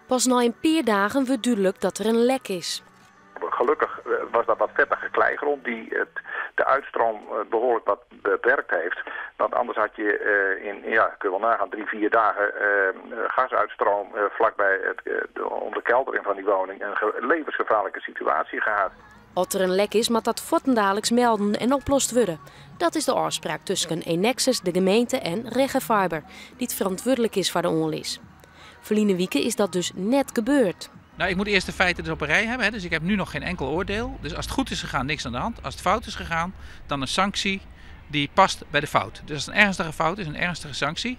Pas nei in pear dagen wurdt dúdlik dat der in lek is. Gelukkig was dat wat vettige kleigrond die de uitstroom behoorlijk wat beperkt heeft. Want anders had je in, ja, kun je wel nagaan, 3, 4 dagen gasuitstroom vlakbij om de kelder in van die woning. Een levensgevaarlijke situatie gehad. As der in lek is, moat dat fuortendaliks melden en oplost wurde. Dat is de ôfspraak tusken Enexis, de gemeente en Reggefiber, dy't ferantwurdlik is foar de oanlis. Ferline wike is dat dus net gebeurd. Nou, ik moet eerst de feiten dus op een rij hebben. Hè, dus ik heb nu nog geen enkel oordeel. Dus als het goed is gegaan, niks aan de hand. Als het fout is gegaan, dan een sanctie die past bij de fout. Dus als het een ernstige fout is, een ernstige sanctie.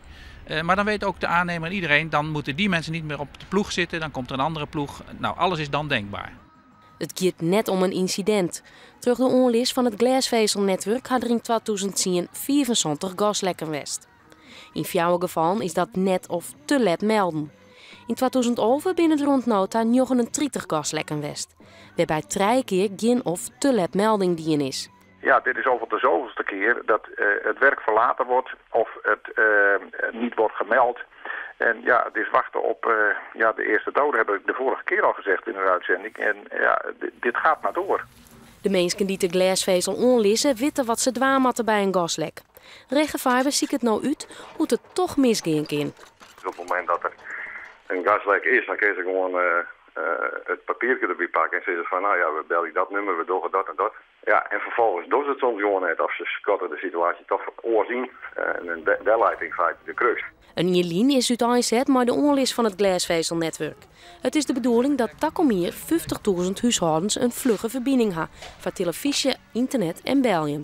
Maar dan weet ook de aannemer en iedereen, dan moeten die mensen niet meer op de ploeg zitten. Dan komt er een andere ploeg. Nou, alles is dan denkbaar. It giet net om in ynsidint. Troch de oanlis fan it glêsfezelnetwurk ha der yn 2010 75 gaslekken west. Yn fjouwer gefallen is dat net of te let melden. Yn 2011 binne der oant no ta 39 gaslekken west, wêrby't trije kear gjin of te let melding dien is. Ja, dit is over de zoveelste keer dat het werk verlaten wordt of het niet wordt gemeld. En ja, het is wachten op ja, de eerste doden, heb ik de vorige keer al gezegd in een uitzending. En ja, dit gaat maar door. De minsken dy't de glêsfezel oanlizze, witte wat se dwaan moatte by in gaslek. Reggefiber siket no út hoe't it toch misgean kin. Op it momint dat der in gaslek is, dan kinne se gewoan it papierke derby pakke en sizze fan, no ja, we belje dat nûmer, we dogge dat en dat. Ja, en ferfolgens dogge se it soms gewoan net of se skatte de situaasje dochs oars yn. En dêr leit yn feite de kruks. In jier lyn is úteinset mei de oanlis fan it glêsfezelnetwurk. It is de bedoeling dat takom jier 50.000 húshâldens in flugge ferbining ha foar telefyzje, ynternet en beljen.